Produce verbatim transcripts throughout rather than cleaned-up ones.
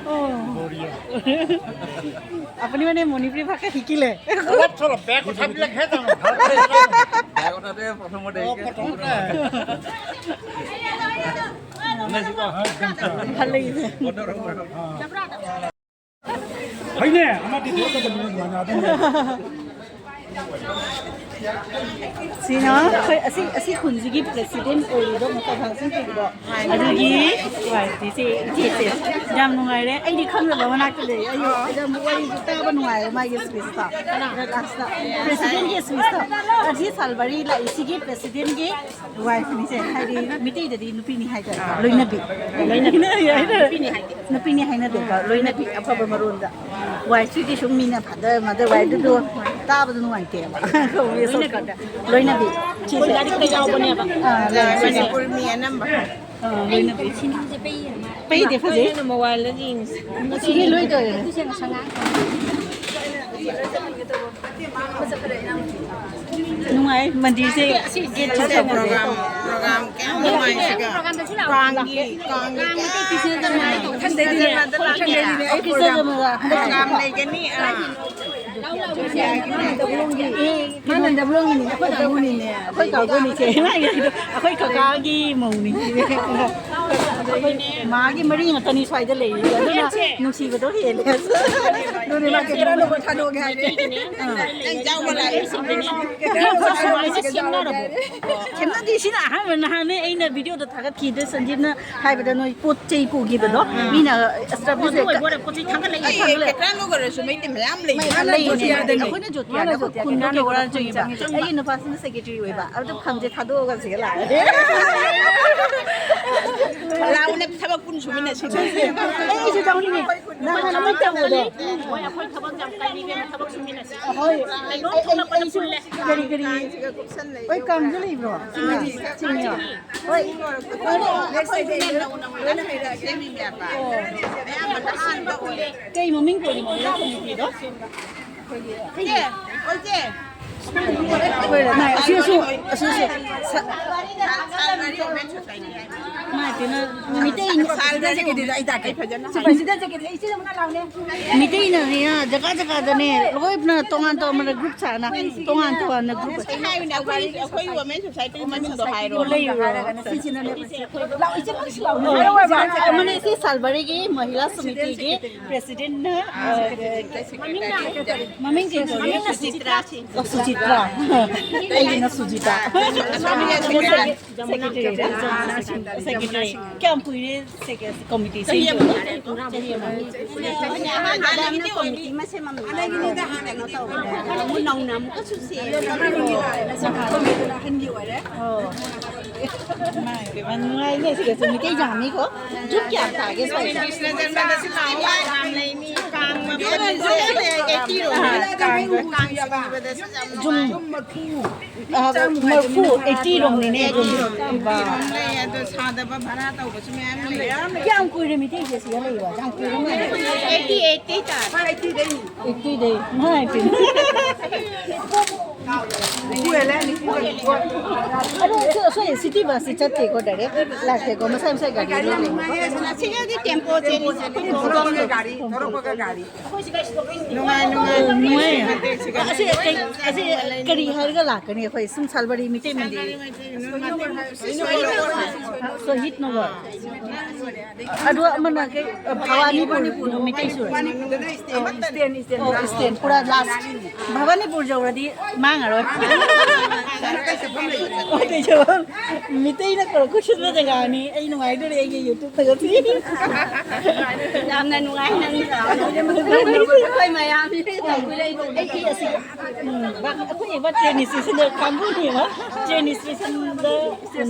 অ। আপুনি মানে মণিপুৰী ভাষা শিকিলে? অলপ চলপ, বেয়া কথাবিলাকহে জানো, ভালকৈ নাজানো। বেয়া কথাটোৱে প্ৰথমতে অ, শিকে। প্ৰথমতে। ভাল লাগিছে। হয়নে? আমাৰ দীঘল কথা নুশুনা, নুশুনা, নুশুনা। ꯁꯤꯅ ꯑꯩꯈꯣꯏ ꯑꯁꯤ, ꯑꯁꯤ ꯈꯨꯟꯁꯤꯒꯤ president ꯑꯣꯏꯔꯤꯕ ꯃꯨꯛꯇꯥ ꯈꯥꯟ ꯁꯤꯡ ꯄꯤꯕꯗꯣ꯫ ꯑꯗꯨꯒꯤ ꯋꯥꯏꯐꯅꯤꯁꯦ, ꯏꯆꯦꯁꯦ꯫ ꯌꯥꯝ ꯅꯨꯡꯉꯥꯏꯔꯦ꯫ ꯑꯩꯗꯤ ꯈꯪꯗꯕ ꯃꯅꯥꯛꯇ ꯂꯩ꯫ ꯑꯩ ꯌꯥꯝ ꯋꯥꯔꯤꯁꯨ ꯇꯥꯕ ꯅꯨꯡꯉꯥꯏꯔꯦ ꯃꯥꯒꯤ speechꯇꯣ꯫ Lastꯇ presidentꯀꯤ speechꯇꯣ꯫ ꯑꯁꯤ ꯁꯥꯜꯕꯔꯤ ꯂꯥꯛꯏꯁꯤꯒꯤ presidentꯀꯤ ꯋꯥꯏꯐꯅꯤꯁꯦ꯫ ꯍꯥꯏꯗꯤ ꯃꯤꯇꯩꯗꯗꯤ ꯅꯨꯄꯤꯅꯤ ꯍꯥꯏꯇꯥꯔꯦ꯫ ꯂꯣꯏꯅꯕꯤ꯫ ꯂꯣꯏꯅꯕꯤ꯫ ꯅꯨꯄꯤꯅꯤ ꯍꯥꯏ-, ꯅꯨꯄꯤꯅꯤ ꯍꯥꯏꯅꯗꯦꯀꯣ꯫ ꯂꯣꯏꯅꯕꯤ ꯑꯐꯕ ꯃꯔꯣꯟꯗ꯫ ꯋꯥꯏꯐꯁꯤꯗꯤ ꯁꯨꯝ ꯃꯤꯅ father, mother, wifeꯗꯨꯗꯣ ꯇꯥꯕꯗ ꯅꯨꯡꯉꯥꯏꯇꯦꯕ꯫ ꯂꯣꯏꯅꯕꯤ꯫ ꯁꯤꯁꯦ꯫ ꯂꯥꯏꯔꯤꯛꯇ ꯌꯥꯎꯕꯅꯦꯕ꯫ ꯑꯥ, ꯂꯥꯏꯔꯤꯛꯁꯤꯗ꯫ ꯃꯅꯤꯄꯨꯔ ꯃꯤ ꯑꯅꯝꯕ꯫ ꯑꯥ, ꯂꯣꯏꯅꯕꯤ꯫ ꯄꯩꯗꯦ, ꯐꯖꯩ꯫ ꯃꯣꯕꯥꯏꯜꯗ ꯌꯦꯡꯉꯤꯁꯦ꯫ ꯁꯤꯒꯤ ꯂꯣꯏ ꯇꯧꯔꯦ꯫ ꯅꯨꯡꯉꯥꯏ, ꯃꯟꯗꯤꯔꯁꯦ ꯒꯦꯠꯁꯦ ꯁꯦ ꯆꯠꯄꯁꯦ꯫ Program, program ꯀꯌꯥꯝ ꯅꯨꯡꯉꯥꯏꯁꯤꯒ꯫ ꯀꯥꯡꯒꯤ, ꯀꯥꯡꯒꯤ ꯀꯌꯥꯝ ꯅꯨꯡꯉꯥꯏꯁꯤꯒ꯫ Program ꯂꯩꯒꯅꯤ꯫ ꯑꯥ꯫ ꯃꯥꯅ ꯗꯕ꯭ꯂꯣꯡꯒꯤꯅꯤ, ꯑꯩꯈꯣꯏ ꯀꯥꯡꯕꯨꯅꯤꯅꯦ꯫ ꯑꯩꯈꯣꯏ ꯀꯥꯡꯕꯨꯅꯤ ꯆꯦ꯫ ꯃꯥꯒꯤ ꯑꯩꯈꯣꯏ ꯀꯀꯥꯒꯤ ꯃꯧꯅꯤ꯫ ꯃꯥꯒꯤ ꯃꯔꯤ ꯉꯥꯛꯇꯅꯤ ꯁ꯭ꯋꯥꯏꯗ ꯂꯩꯔꯤꯁꯦ꯫ ꯑꯗꯨꯅ ꯅꯨꯡꯁꯤꯕꯗꯣ ꯍꯦꯜꯂꯦ꯫ ꯑꯗꯨꯅꯦ ꯃꯥ ꯀꯦꯇꯔꯥ ꯂꯧꯕ ꯊꯥꯗꯣꯛꯑꯒꯦ ꯍꯥꯏꯔꯦ꯫ ꯑꯥ꯫ ꯅꯪ ꯌꯥꯎꯕ ꯂꯥꯛꯑꯦ꯫ ꯁꯦꯝꯅꯔꯕꯣ? ꯁꯦꯝꯅꯗꯦ, ꯁꯤꯅ ꯑꯍꯥꯟꯕ꯫ ꯅꯍꯥꯟꯅꯦ ꯑꯩꯅ videoꯗ ꯊꯥꯒꯠꯈꯤꯗ ꯁꯟꯖꯤꯠꯅ ꯍꯥꯏꯕꯗ ꯅꯣꯏ ꯄꯣꯠ ꯆꯩ ꯄꯨꯈꯤꯕꯗꯣ꯫ ꯃꯤꯅ establish ꯑꯣꯏ ꯕꯣꯔꯦ ꯄꯣꯠ ꯆꯩ ꯊꯥꯡꯒꯠꯂꯛꯏ꯫ ꯑꯩ ꯊꯥꯡꯒꯠꯂꯛꯑꯦ꯫ ꯀꯦꯇꯔꯥ ꯂꯧꯈ꯭ꯔꯁꯨ ꯃꯩꯇꯩ ꯃꯌꯥꯝ ꯂꯩ꯫ ꯃꯌꯥꯝ ꯂꯩ꯫ ꯑꯩꯈꯣꯏꯅ ꯖꯣꯇꯤꯌꯥꯗ ꯈꯨꯟꯗꯣ ꯀꯦꯇꯔꯥ ꯂꯧꯈ꯭ꯔ ꯆꯪꯉꯦꯕ꯫ ꯑꯩꯒꯤ ꯅꯨꯄꯥꯁꯤꯅ secretary ꯑꯣꯏꯕ꯫ ꯑꯗꯨ ꯐꯝꯁꯦ ꯊꯥꯗꯣꯛꯑꯒ ꯁꯤꯗ ꯂꯥꯛꯑꯦ꯫ ꯂꯥꯛꯑꯣꯅꯦ, ꯊꯕꯛ ꯄꯨꯟ ꯁꯨꯃꯤꯟꯅꯁꯤ꯫ ꯑꯩꯁꯨ ꯌꯥꯎꯅꯤꯡꯉꯦ꯫ ꯅꯍꯥꯟ ꯑꯃ ꯇꯧꯕꯗꯣ꯫ ꯍꯣꯏ, ꯑꯩꯈꯣꯏ ꯊꯕꯛ ꯌꯥꯝ ꯀꯜꯂꯤ ꯏꯕꯦꯝꯃ, ꯊꯕꯛ ꯁꯨꯃꯤꯟꯅꯁꯤ꯫ ꯍꯣꯏ꯫ ꯀꯩꯅꯣꯝ ꯑꯩ, ꯊꯣꯛꯂꯛꯄꯗ ꯑꯩꯁꯨ ꯄꯨꯜꯂꯦ꯫ ꯀꯔꯤ ꯀꯔꯤ꯫ ꯍꯣꯏ, ꯀꯥꯡꯁꯨ ꯂꯩꯕ꯭ꯔꯣ? ꯆꯤꯡꯃꯤ꯫ ꯆꯤꯡꯃꯤꯔꯣ? ꯍꯣꯏ꯫ ꯑꯩꯈꯣꯏꯅꯦ ꯅꯧꯅ ꯂꯣꯏꯅ ꯁꯦꯝꯃꯤꯅꯦꯕ꯫ ꯑꯣ꯫ ꯑꯌꯥꯝꯕꯅ ꯑꯍꯥꯟꯕ ꯑꯣꯏꯌꯦ꯫ ꯀꯩ ꯃꯃꯤꯡ ꯀꯧꯔꯤꯅꯣ ꯅꯣꯏ committeeꯗꯣ? ꯏꯆꯦ, ꯑꯣ, ꯏꯆꯦ꯫ ꯃꯥꯏ, ꯑꯁꯤꯁꯨ, ꯑꯁꯤꯁꯨ ꯁ-, ꯁꯥꯜꯕꯔꯤ Women Society ꯍꯥꯏꯕ꯫ ꯏꯃꯥꯏ ꯄꯦꯝꯃ, ꯃꯤꯇꯩ ꯁꯥꯜꯗ ꯖꯦꯀꯦꯠꯇꯨꯗꯤ ꯑꯩ ꯇꯥꯛꯀꯦ꯫ ꯐꯖꯅ ꯁꯨꯄꯔ ꯁꯤꯗꯔ ꯖꯦꯀꯦꯠ, ꯏꯆꯦ ꯑꯃꯅ ꯂꯥꯎꯅꯦ꯫ ꯃꯤꯇꯩꯅ ꯍꯦ, ꯖꯒꯥ ꯖꯒꯥꯗꯅꯦ, ꯂꯣꯏꯅ ꯇꯣꯉꯥꯟ ꯇꯣꯉꯥꯟꯕ ꯒ꯭ꯔꯨꯞ ꯁꯥꯅ, ꯇꯣꯉꯥꯟ ꯇꯣꯉꯥꯟꯅ ꯒ꯭ꯔꯨꯞ꯫ ꯉꯁꯥꯏ ꯍꯥꯏꯕꯅꯦ, ꯑꯩꯈꯣꯏ, ꯑꯩꯈꯣꯏ ꯋꯨꯃꯦꯟ ꯁꯣꯁꯥꯏꯇꯤ ꯃꯃꯤꯡꯗꯣ ꯍꯥꯏꯔꯣ꯫ ꯂꯩꯕ꯭ꯔꯣ? ꯁꯤꯁꯤꯅꯅꯦ, ꯂꯥꯛꯑꯣ, ꯏꯆꯦ, ꯂꯥꯛꯑꯣ꯫ ꯑꯃꯅ ꯁꯤ ꯁꯥꯜꯕꯔꯤꯒꯤ ꯃꯍꯤꯂꯥ ꯁꯃꯤꯇꯤꯒꯤ ꯄ꯭ꯔꯦꯁꯤꯗꯦꯟꯠꯅ, ꯑ, ꯃꯃꯤꯡ ꯀꯩ ꯀꯧꯒꯦ? ꯃꯃꯤꯡꯅ ꯁꯨꯆꯤꯇ꯭ꯔꯥ꯫ ꯑꯣ, ꯁꯨꯆꯤꯇ꯭ꯔꯥ꯫ ꯑꯩꯒꯤꯅ ꯁꯨꯖꯤꯇꯥ꯫ ꯁꯦꯀ꯭ꯔꯦꯇꯔꯤ꯫ ꯁꯦꯀ꯭ꯔꯦꯇꯔꯤ꯫ ꯀꯌꯥꯝ ꯀꯨꯏꯔꯦ ꯁꯦꯀ꯭ꯔꯦ-, ꯀꯣꯃꯤꯇꯤ ꯁꯦꯝꯈꯤꯕ? ꯆꯍꯤ ꯑꯃ꯫ ꯑꯍꯥꯟꯕꯗ ꯑꯃꯅ ꯀꯣꯃꯤꯇꯤ ꯑꯃ ꯁꯦꯝꯃꯝꯃꯦ꯫ ꯀꯩꯅꯣ ꯇꯧꯕꯅꯦ꯫ ꯑꯃꯨꯛ ꯅꯧꯅ ꯑꯃꯨꯛꯀꯁꯨ ꯁꯦꯝꯃꯦ꯫ ꯑꯣ꯫ ꯏꯃꯥꯏ ꯄꯦꯝꯃ, ꯅꯨꯡꯉꯥꯏꯅꯦ ꯁꯤꯗꯁꯨ ꯃꯤꯇꯩ ꯌꯥꯝꯃꯤꯀꯣ꯫ ꯒ꯭ꯔꯨꯞ ꯀꯌꯥ ꯇꯥꯒꯦ ꯁ꯭ꯋꯥꯏꯁꯦ? ꯀ꯭ꯔꯤꯁꯅ ꯖꯔꯃꯗꯁꯨ ꯂꯥꯛꯑꯣ, ꯌꯥꯝ ꯂꯩꯅꯤ꯫ ꯀꯥꯡ ꯃꯇꯝꯗꯁꯨ ꯑꯩꯠꯇꯤ ꯔꯣꯝꯗ ꯀꯥꯡ, ꯀꯥꯡ ꯆꯤꯡꯕꯗꯁꯨ ꯌꯥꯝ ꯅꯨꯡꯉꯥꯏ꯫ ꯑ, ꯃꯔꯐꯨ, ꯑꯩꯠꯇꯤ ꯔꯣꯝꯅꯤꯅꯦ ꯑꯗꯨꯝ꯫ ꯏꯕꯥ꯫ ꯂꯩ, ꯑꯗꯣ ꯁꯥꯗꯕ ꯚꯔꯥ ꯇꯧꯕꯁꯨ ꯃꯌꯥꯝ ꯂꯩ꯫ ꯀꯌꯥꯝ ꯀꯨꯏꯔꯦ ꯃꯤꯇꯩꯁꯦ ꯁꯤꯗ ꯂꯩꯕ? ꯌꯥꯝ ꯀꯨꯏꯔꯦ ꯃꯥꯜꯂꯦ꯫ ꯑꯩꯠꯇꯤ ꯑꯩꯠꯇꯤ ꯇꯥꯔꯦ꯫ ꯑꯩꯠꯇꯤꯗꯩ꯫ ꯏꯃꯥꯏ ꯄꯦꯝꯃ꯫ ꯑꯗꯣ ꯁꯤ-, ꯁꯣꯏ ꯁꯤꯇꯤ ꯕꯁꯁꯤ ꯆꯠꯇꯦꯀꯣ, ꯗꯥꯏꯔꯦꯛ ꯂꯥꯛꯇꯦꯀꯣ, ꯃꯁꯥꯏ ꯃꯁꯥꯏ ꯒꯥꯔꯤ ꯂꯣꯏ ꯂꯩꯀꯣ꯫ ꯁꯤꯗꯗꯤ ꯇꯦꯝꯄꯣ ꯆꯦꯜꯂꯤꯁꯦ ꯑꯩꯈꯣꯏ ꯊꯣꯛꯂꯛꯄꯒ ꯒꯥꯔꯤ, ꯊꯣꯛꯂꯛꯄꯒ ꯒꯥꯔꯤ꯫ ꯅꯨꯡꯉꯥꯏ, ꯅꯨꯡꯉꯥꯏ꯫ ꯅꯨꯡꯉꯥꯏ꯫ ꯑꯁꯤ ꯀꯩ-, ꯑꯁꯤ ꯀꯔꯤ ꯍꯥꯏꯔꯒ ꯂꯥꯛꯀꯅꯤ ꯑꯩꯈꯣꯏ ꯁꯨꯝ ꯁꯥꯜꯕꯔꯤ ꯃꯤꯇꯩ ꯃꯟꯗꯤꯔ? ꯁꯣꯍꯤꯗ ꯅꯒꯔ꯫ ꯑꯗꯨ ꯑꯃꯅ ꯀꯩ, ꯚꯕꯥꯅꯤꯄꯨꯔ ꯃꯤꯇꯩ ꯁꯨꯔꯦ꯫ ꯏꯁꯇꯦꯟ, ꯏꯁꯇꯦꯟ꯫ ꯑꯣ, ꯏꯁꯇꯦꯟ, ꯄꯨꯔꯥ ꯂꯥꯁ꯫ ꯚꯕꯥꯅꯤꯄꯨꯔ ꯌꯧꯔꯗꯤ ꯃꯥꯡꯉꯔꯣꯏ꯫ ꯑꯣ, ꯀꯩꯁꯨ ꯃꯤꯇꯩꯅ ꯀꯧꯔꯛꯄ ꯁꯤꯟꯕ ꯖꯒꯥꯅꯤ꯫ ꯑꯩ ꯅꯨꯡꯉꯥꯏꯗꯣꯔꯦ ꯑꯩꯒꯤ ꯌꯨꯇ꯭ꯌꯨꯕ ꯊꯥꯒꯠꯄꯤ꯫ ꯌꯥꯝꯅ ꯅꯨꯡꯉꯥꯏ ꯅꯪ ꯑꯩꯈꯣꯏ ꯃꯌꯥꯝ ꯑꯩ ꯑꯁꯤ, ꯎꯝ, ꯑꯩꯈꯣꯏ ꯏꯕ ꯇ꯭ꯔꯦꯟ ꯏꯁꯇꯦꯁꯟꯗ ꯀꯥꯡꯕꯨꯅꯦꯕ꯫ ꯇ꯭ꯔꯦꯟ ꯏꯁꯇꯦꯁꯟꯗ ꯎꯅꯕ꯫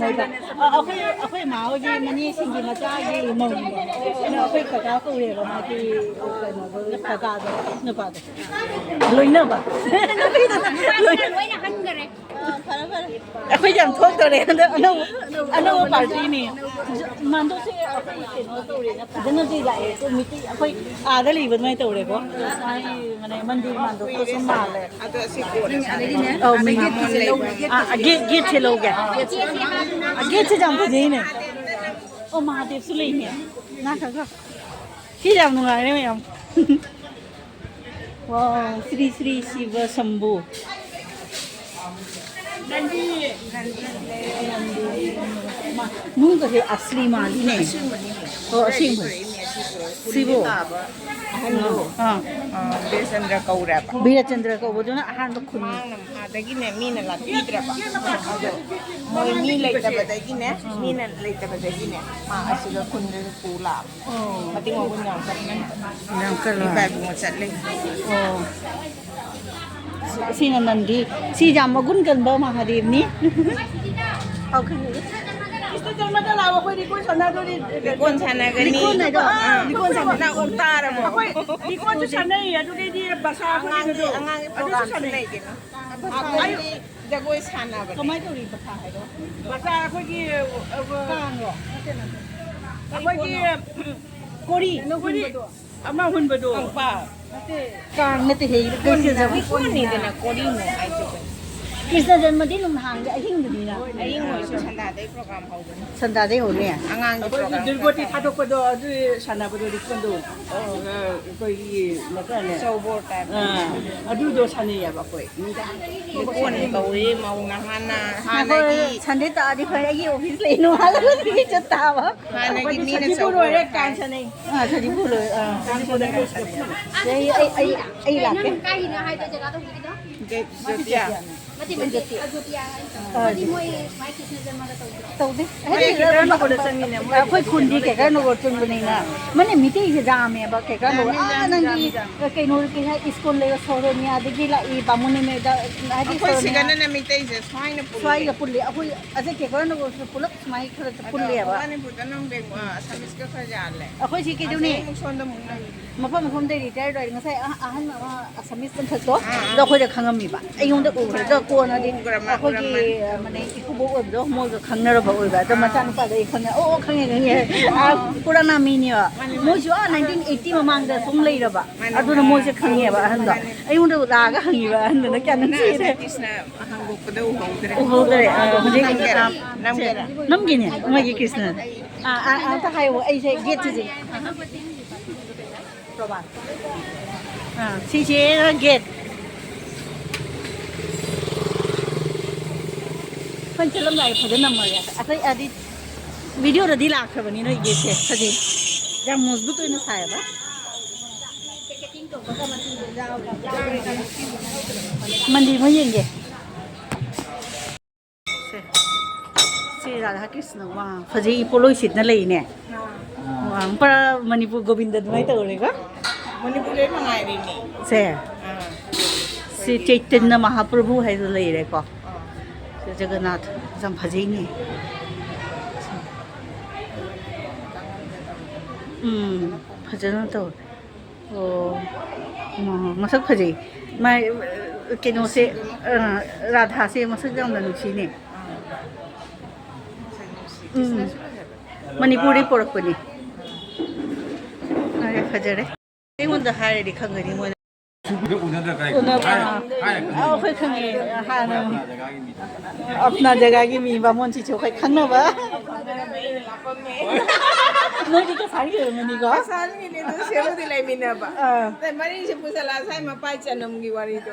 ꯑ, ꯑꯩꯈꯣꯏ, ꯑꯩꯈꯣꯏ ꯏꯃꯥ ꯍꯣꯏꯒꯤ ꯃꯅꯦꯁꯤꯡꯒꯤ ꯃꯆꯥꯒꯤ ꯃꯧꯅꯦ꯫ ꯑꯗꯣ ꯑꯩꯈꯣꯏ ꯀꯀꯥ ꯀꯧꯔꯦꯕ ꯃꯥꯒꯤ ꯀꯩꯅꯣꯗꯣ, ꯀꯀꯥꯗꯣ, ꯅꯨꯄꯥꯗꯣ꯫ ꯂꯣꯏꯅꯕ꯫ ꯂꯣꯏꯅ ꯍꯟꯈꯔꯦ꯫ ꯑ, ꯐꯔꯦ, ꯐꯔꯦ꯫ ꯑꯩꯈꯣꯏ ꯌꯥꯝ ꯊꯣꯛꯇꯣꯔꯦ ꯍꯟꯗꯛ ꯑꯅꯧꯕ, ꯑꯅꯧꯕ ꯄꯥꯔꯇꯤꯅꯤ꯫ ꯃꯥꯟꯗꯣꯛꯁꯦ ꯑꯩꯈꯣꯏ ꯀꯩꯅꯣ ꯇꯧꯔꯦꯅ ꯐꯖꯅꯗꯤ ꯂꯥꯛꯑꯦ꯫ ꯑꯗꯣ ꯃꯤꯇꯩ ꯑꯩꯈꯣꯏ ꯑꯥꯗ ꯂꯩꯕ ꯑꯗꯨꯃꯥꯏꯅ ꯇꯧꯔꯦꯀꯣ꯫ ꯑꯩ ꯃꯅꯦ ꯃꯟꯗꯤꯔ ꯃꯥꯟꯗꯣꯛꯄꯁꯨ ꯃꯥꯜꯂꯦ꯫ ꯑꯗꯣ ꯑꯁꯤ ꯀꯣꯟꯅ ꯑꯧ, ꯃꯤꯒꯤ ꯒꯦꯠꯁꯦ ꯂꯧꯒꯦ꯫ ꯑ, ꯒꯦꯠ, ꯒꯦꯠꯁꯦ ꯂꯧꯒꯦ꯫ ꯑ, ꯒꯦꯠꯁꯦ ꯌꯥꯝ ꯐꯖꯩꯅꯦ꯫ ꯑꯣ, ꯃꯍꯥꯗꯦꯕꯁꯨ ꯂꯩꯅꯦ꯫ ꯉꯥꯏꯈꯣ, ꯉꯥꯏꯈꯣ꯫ ꯁꯤ ꯌꯥꯝ ꯅꯨꯡꯉꯥꯏꯔꯦ ꯃꯌꯥꯝ꯫ ꯋꯥꯎ, ꯁ꯭ꯔꯤ ꯁ꯭ꯔꯤ ꯁꯤꯕ ꯁꯝꯕꯨ꯫ ꯃꯅꯨꯡꯗꯁꯦ ꯑꯁꯂꯤ ꯃꯥꯜꯂꯤꯅꯦ꯫ ꯑꯣ, ꯑꯁꯦꯡꯕ꯫ ꯁꯤꯕꯨ꯫ ꯑꯍꯟꯗꯣ꯫ ꯑꯥ꯫ ꯑ, ꯕꯤꯔꯆꯟꯗ꯭ꯔ ꯀꯧꯔꯦꯕ꯫ ꯕꯤꯔꯆꯟꯗ꯭ꯔ ꯀꯧꯕꯗꯨꯅ ꯑꯍꯥꯟꯕ ꯈꯨꯟ꯫ ꯃꯥꯡꯅ ꯃꯍꯥꯗꯒꯤꯅꯦ ꯃꯤꯅ ꯂꯥꯛꯄꯤꯗ꯭ꯔꯕ꯫ ꯑꯗꯣ ꯃꯣꯏ ꯃꯤ ꯂꯩꯇꯕꯗꯒꯤꯅꯦ, ꯃꯤꯅ ꯂꯩꯇꯕꯗꯒꯤꯅꯦ ꯃꯥ ꯑꯁꯤꯗ ꯈꯨꯟꯗ ꯄꯨ ꯂꯥꯛꯑꯕ꯫ ꯑꯣ꯫ ꯃꯇꯤꯡ ꯃꯒꯨꯟ ꯌꯥꯝ ꯀꯟꯕꯅꯤ꯫ ꯌꯥꯝ ꯀꯜꯂꯦ꯫ ꯏꯄꯥ ꯏꯕꯨꯡꯉꯣ ꯆꯠꯂꯦ꯫ ꯑꯣ꯫ ꯁꯤꯅ ꯅꯟꯗꯤ꯫ ꯁꯤ ꯌꯥꯝ ꯃꯒꯨꯟ ꯀꯟꯕ ꯃꯍꯥꯗꯦꯕꯅꯤ꯫ ꯀ꯭ꯔꯤꯁꯅ ꯖꯟꯃꯗ ꯂꯥꯛꯑꯣ, ꯑꯩꯈꯣꯏ ꯂꯤꯀꯣꯟ ꯁꯥꯟꯅꯗꯣꯔꯤ꯫ ꯂꯤꯀꯣꯟ ꯁꯥꯟꯅꯒꯅꯤ꯫ ꯂꯤꯀꯣꯟ ꯍꯥꯏꯗꯣ? ꯑꯥ, ꯂꯤꯀꯣꯟ ꯁꯥꯟꯅ-, ꯅꯪ ꯑꯃꯨꯛ ꯇꯥꯔꯕꯣ? ꯑꯩꯈꯣꯏ ꯂꯤꯀꯣꯟꯁꯨ ꯁꯥꯟꯅꯩ, ꯑꯗꯨꯗꯩꯗꯤ ꯕꯁꯥ ꯑꯩꯈꯣꯏꯒꯤꯗꯣ ꯑꯉꯥꯡꯒꯤ, ꯑꯉꯥꯡꯒꯤ ꯑꯗꯨꯁꯨ ꯄ꯭ꯔꯣꯒ꯭ꯔꯥꯝꯁꯨ ꯁꯥꯟꯅꯩ꯫ ꯂꯩꯒꯅꯤ꯫ ꯑꯩꯈꯣꯏ ꯑꯩꯈꯣꯏ ꯖꯒꯣꯏ ꯁꯥꯟꯅꯕꯅꯦ꯫ ꯀꯃꯥꯏꯅ ꯇꯧꯔꯤ ꯕꯁꯥ ꯍꯥꯏꯗꯣ? ꯕꯁꯥ ꯑꯩꯈꯣꯏꯒꯤ, ꯑ, ꯀꯥꯡꯂꯣ? ꯅꯠꯇꯦ, ꯅꯠꯇꯦ꯫ ꯑꯩꯈꯣꯏꯒꯤ ꯀꯣꯔꯤ꯫ ꯀꯣꯔꯤ꯫ ꯑꯃ ꯍꯨꯟꯕꯗꯣ꯫ ꯀꯥꯡ ꯅꯠꯇꯦ, ꯍꯦ, ꯀꯣꯔꯤꯅꯤꯗꯅ, ꯀꯣꯔꯤꯅꯦ ꯍꯥꯏꯁꯦ꯫ ꯀ꯭ꯔꯤꯁꯅ ꯖꯟꯃꯗꯤ ꯅꯨꯡꯗꯥꯡꯒꯤ ꯑꯍꯤꯡꯗꯨꯅꯤꯅ꯫ ꯑꯍꯤꯡ ꯑꯣꯏꯔꯁꯨ ꯁꯟꯗꯥꯗꯩ ꯄ꯭ꯔꯣꯒ꯭ꯔꯥꯝ ꯍꯧꯕꯅꯤ꯫ ꯁꯟꯗꯥꯗꯩ ꯍꯧꯅꯤ꯫ ꯑꯉꯥꯡꯒꯤ ꯑꯩꯈꯣꯏꯒꯤ ꯄ꯭ꯔꯣꯒ꯭ꯔꯥꯝ ꯗꯨꯔꯒꯣꯇꯤ ꯈꯔ ꯈꯔ꯫ ꯊꯥꯗꯣꯛꯄꯗꯣ, ꯑꯗꯨ ꯁꯥꯟꯅꯕꯗꯣ, ꯂꯤꯀꯣꯟꯗꯣ꯫ ꯑꯣ꯫ ꯑ, ꯑꯩꯈꯣꯏꯒꯤ ꯃꯆꯥꯅꯦ꯫ ꯆꯧꯕꯣꯔ type꯫ ꯑ, ꯑꯗꯨꯗꯣ ꯁꯥꯟꯅꯩꯌꯦꯕ ꯑꯩꯈꯣꯏ꯫ ꯅꯨꯡꯗꯥꯡ꯫ ꯂꯤꯀꯣꯟ ꯀꯧꯏ, ꯃꯧ ꯅꯍꯥꯅ ꯍꯥꯟꯅꯒꯤ꯫ ꯉꯥꯏꯈꯣ, ꯁꯟꯗꯦ ꯇꯥꯔꯗꯤ ꯐꯔꯦ, ꯑꯩꯒꯤ ꯑꯣꯐꯤꯁ ꯂꯩ, ꯅꯣꯡꯉꯥꯜꯂꯒ ꯆꯠ ꯇꯥꯕ꯫ ꯍꯥꯟꯅꯒꯤ ꯑꯩꯈꯣꯏꯗꯤ ꯃꯤꯅ ꯁꯖꯤꯕꯨ ꯆꯧꯕꯣꯔ ꯂꯣꯏꯔꯦ, ꯇꯥꯏ꯫ ꯀꯥꯡ ꯁꯥꯟꯅꯩ꯫ ꯑ, ꯁꯖꯤꯕꯨ ꯂꯣꯏꯔꯦ, ꯑ, ꯁꯖꯤꯕꯨ ꯂꯣꯏꯔꯦ꯫ ꯑꯩ, ꯑꯩ, ꯑꯩ, ꯑꯩ ꯂꯥꯛꯀꯦ꯫ ꯅꯪ ꯀꯥꯏꯒꯤꯅꯣ ꯍꯥꯏꯗꯣ ꯖꯒꯥꯗꯣ ꯍꯧꯖꯤꯛꯀꯤꯗꯣ? ꯖꯣ-, ꯖꯣꯇꯤꯌꯥ꯫ ꯃꯇꯦ, ꯃꯇꯦ, ꯖꯣꯇꯤꯌꯥ꯫ ꯑ, ꯖꯣꯇꯤꯌꯥ ꯍꯥꯏꯗꯣ꯫ ꯑꯥ, ꯃꯣꯏꯗꯤ ꯖꯣꯇꯤꯌꯥ꯫ ꯃꯣꯏ ꯁꯨꯃꯥꯏꯅ ꯀ꯭ꯔꯤꯁꯅ ꯖꯔꯃꯒ ꯇꯧꯕꯗꯣ꯫ ꯇꯧꯗꯦ꯫ ꯃꯣꯏ ꯍꯥꯏꯗꯤ, ꯀꯦꯀꯔꯅꯒꯣꯔ ꯆꯪꯉꯤꯅꯦ, ꯃꯣꯏ ꯑꯩꯈꯣꯏ ꯈꯨꯟꯗꯤ ꯀꯦꯀꯔꯅꯒꯣꯔ ꯆꯪꯕꯅꯤꯅ꯫ ꯃꯥꯅꯦ, ꯃꯤꯇꯩꯁꯦ ꯌꯥꯝꯃꯦꯕ, ꯀꯦꯀꯔꯅꯒꯣꯔ꯫ ꯌꯥꯝꯃꯤ, ꯑꯥ, ꯌꯥꯝꯃꯤ, ꯅꯪꯒꯤ, ꯌꯥꯝꯃꯤ, ꯌꯥꯝꯃꯤ꯫ ꯀꯩꯅꯣ, ꯀꯩ ꯍꯥꯏ, ꯏꯁꯀꯣꯟ ꯂꯩꯕ ꯁꯣꯔꯣꯅꯤꯌꯥꯗꯒꯤ ꯂꯥꯛꯏ, ꯕꯥꯃꯣꯟ ꯅꯨꯃꯤꯠꯇ, ꯍꯥꯏꯗꯤ ꯑꯩꯈꯣꯏ ꯁꯣꯔꯣꯅꯤꯌꯥ꯫ ꯁꯤꯒꯅꯅꯦ ꯃꯤꯇꯩꯁꯦ ꯁ꯭ꯋꯥꯏꯅ ꯄꯨꯜꯂꯦ꯫ ꯁ꯭ꯋꯥꯏꯒ ꯄꯨꯜꯂꯦ꯫ ꯑꯩꯈꯣꯏ ꯑꯁꯦ ꯀꯦꯀꯔꯅꯒꯣꯔꯁꯨ ꯄꯨꯂꯞ ꯁꯨꯃꯥꯏꯅ ꯈꯔ ꯑꯗꯣ ꯄꯨꯜꯂꯦꯕ꯫ ꯃꯕꯥꯅꯤꯕꯨꯗ ꯅꯪ ꯕꯦꯡ-, ꯑ, ꯑꯁꯥꯃꯤꯁꯀ ꯈꯔ ꯌꯥꯜꯂꯦ꯫ ꯑꯩꯈꯣꯏꯁꯤ ꯀꯩꯗꯧꯅꯤ? ꯑꯁꯤ ꯑꯃꯨꯛ ꯁꯣꯝꯗ ꯑꯃꯨꯛ ꯂꯩ꯫ ꯃꯐꯝ ꯃꯐꯝꯗꯩ ꯔꯤꯇꯥꯌꯔ ꯑꯣꯏꯔꯦ꯫ ꯉꯁꯥꯏ ꯑꯍ-, ꯑꯍꯟ ꯑꯃ ꯑꯁꯥꯃꯤꯁ ꯑꯃꯈꯛꯇꯣ, ꯑꯥ, ꯑꯗꯣ ꯑꯥ꯫ ꯑꯩꯈꯣꯏꯗ ꯈꯪꯉꯝꯃꯤꯕ꯫ ꯑꯩꯉꯣꯟꯗ ꯎꯈ꯭ꯔꯦ꯫ ꯑꯗꯣ ꯀꯣꯟꯅꯗꯤ ꯎꯈ꯭ꯔꯃ-, ꯑꯩꯈꯣꯏꯒꯤ, ꯎꯔꯝꯃꯅꯤ꯫ ꯑ, ꯃꯅꯦ ꯏꯀꯨꯕꯣꯛ ꯑꯣꯏꯕꯗꯣ, ꯃꯣꯏꯒ ꯈꯪꯅꯔꯕ ꯑꯣꯏꯕ꯫ ꯑꯗꯣ ꯑꯥ꯫ ꯃꯆꯥꯅꯨꯄꯥꯗꯣ ꯑꯩ ꯈꯪꯉꯦ꯫ "ꯑꯣ, ꯑꯣ, ꯈꯪꯉꯦ, ꯈꯪꯉꯦ꯫ ꯑꯥ, ꯑꯥ꯫ ꯄꯨꯔꯥꯅꯥ ꯃꯤꯅꯦꯕ꯫" ꯃꯥꯅꯦ, ꯃꯥꯅꯦ꯫ ꯃꯣꯏꯁꯨ, ꯑꯥ, ꯅꯥꯏꯟꯇꯤꯟ ꯑꯩꯠꯇꯤ ꯃꯃꯥꯡꯗ ꯁꯨꯝ ꯂꯩꯔꯕ꯫ ꯃꯥꯅꯦ, ꯑꯗꯨꯅ ꯃꯥꯅꯦ꯫ ꯃꯣꯏꯁꯦ ꯈꯪꯉꯦꯕ ꯑꯍꯟꯗꯣ꯫ ꯃꯥꯅꯦ꯫ ꯑꯩꯉꯣꯟꯗ ꯂꯥꯛꯑꯒ ꯍꯪꯉꯤꯕ ꯑꯍꯟꯗꯨꯅ, "ꯀꯌꯥ ꯅꯪ ꯅꯪꯁꯤꯗꯤ?" ꯀ꯭ꯔꯤꯁꯅ ꯍꯥꯡꯗꯣꯛꯄꯗ ꯎꯍꯧꯗ꯭ꯔꯦ꯫ ꯎꯍꯧꯗ꯭ꯔꯦ꯫ ꯑꯥ, ꯍꯧꯖꯤꯛ ꯅꯝꯒꯦꯔꯥ? ꯅꯝꯒꯦꯔꯥ? ꯅꯝꯒꯤꯅꯦ, ꯃꯣꯏꯒꯤ ꯀ꯭ꯔꯤꯁꯅ꯫ ꯑꯥ, ꯑꯥ, ꯑꯝꯇ ꯍꯥꯏꯌꯣ, ꯑꯩꯁꯦ ꯒꯦꯠꯁꯤꯁꯦ꯫ ꯑꯥ, ꯁꯤꯁꯦ ꯒꯦꯠ꯫ ꯑꯩꯈꯣꯏ ꯆꯠꯂꯝꯗꯥꯏꯗ ꯐꯖꯅ ꯅꯝꯃꯒꯦ꯫ ꯑꯇꯩ ꯑꯗꯤ ꯚꯤꯗꯤꯑꯣꯗꯗꯤ ꯂꯥꯛꯈ꯭ꯔꯕꯅꯤ ꯅꯣꯏ ꯒꯦꯠꯁꯦ꯫ ꯐꯖꯩ꯫ ꯌꯥꯝ ꯃꯖꯕꯨꯠ ꯑꯣꯏꯅ ꯁꯥꯏꯌꯦꯕ꯫ ꯃꯟꯗꯤꯔ ꯃꯣꯏ ꯌꯦꯡꯒꯦ꯫ ꯁꯦ꯫ ꯁꯤ ꯔꯥꯙꯥ ꯀ꯭ꯔꯤꯁꯅ꯫ ꯋꯥ, ꯐꯖꯩ, ꯄꯣꯠꯂꯣꯏ ꯁꯤꯗꯅ ꯂꯩꯅꯦ꯫ ꯋꯥ, ꯄꯨꯔꯥ ꯃꯅꯤꯄꯨꯔ ꯒꯣꯕꯤꯟꯗ ꯑꯗꯨꯃꯥꯏꯅ ꯇꯧꯔꯦꯀꯣ꯫ ꯃꯅꯤꯄꯨꯔꯗ ꯂꯣꯏ ꯃꯉꯥꯏꯔꯦꯅꯦ꯫ ꯁꯦ꯫ ꯑꯥ꯫ ꯁꯤ ꯆꯩꯇꯟꯅ ꯃꯍꯥꯄ꯭ꯔꯚꯨ ꯍꯥꯏꯗꯣ ꯂꯩꯔꯦꯀꯣ꯫ ꯑꯥ꯫ ꯁꯤ ꯖꯒꯟꯅꯥꯊ ꯌꯥꯝ ꯐꯖꯩꯅꯦ꯫ ꯎꯝ, ꯐꯖꯅ ꯇꯧꯔꯦ꯫ ꯑꯣ꯫ ꯎꯝ, ꯃꯁꯛ ꯐꯖꯩ꯫ ꯃꯥꯏ, ꯑ, ꯀꯩꯅꯣꯁꯦ, ꯑ, ꯔꯥꯙꯥꯁꯦ ꯃꯁꯛ ꯌꯥꯝꯅ ꯅꯨꯡꯁꯤꯅꯦ꯫ ꯎꯝ꯫ ꯃꯅꯤꯄꯨꯔꯗꯩ ꯄꯣꯔꯛꯄꯅꯤ꯫ ꯐꯔꯦ, ꯐꯖꯔꯦ꯫ ꯑꯩꯉꯣꯟꯗ ꯍꯥꯏꯔꯗꯤ ꯈꯪꯒꯅꯤ ꯃꯣꯏꯅ꯫ ꯁꯨꯕꯗ ꯎꯅꯗ꯭ꯔꯥ ꯀꯥꯏ? ꯎꯅꯕ-, ꯍꯥꯏ-, ꯍꯥꯏ-, ꯑꯥ, ꯑꯩꯈꯣꯏ ꯈꯪꯉꯦ꯫ ꯍꯥꯟꯅ ꯑꯞꯅꯥ ꯖꯒꯥꯒꯤ ꯃꯤ꯫ ꯑꯞꯅꯥ ꯖꯒꯥꯒꯤ ꯃꯤ, ꯕꯥꯃꯣꯟ ꯁꯤꯁꯨ ꯑꯩꯈꯣꯏ ꯈꯪꯅꯕ꯫ ꯅꯣꯏꯗꯤ ꯀꯁꯥꯔꯒꯤ ꯑꯣꯏꯔꯝꯒꯅꯤꯀꯣ? ꯀꯁꯥꯔꯒꯤꯅꯦ, ꯑꯗꯨ ꯁꯤꯌꯔꯕꯨꯗꯤ ꯂꯩꯃꯤꯟꯅꯕ꯫ ꯑꯥ꯫ ꯑꯗꯩ ꯃꯔꯤꯁꯦ ꯄꯨꯁꯜꯂꯛꯑ ꯁ꯭ꯋꯥꯏ ꯃꯄꯥꯏ ꯆꯅꯝꯒꯤ ꯋꯥꯔꯤꯗꯣ꯫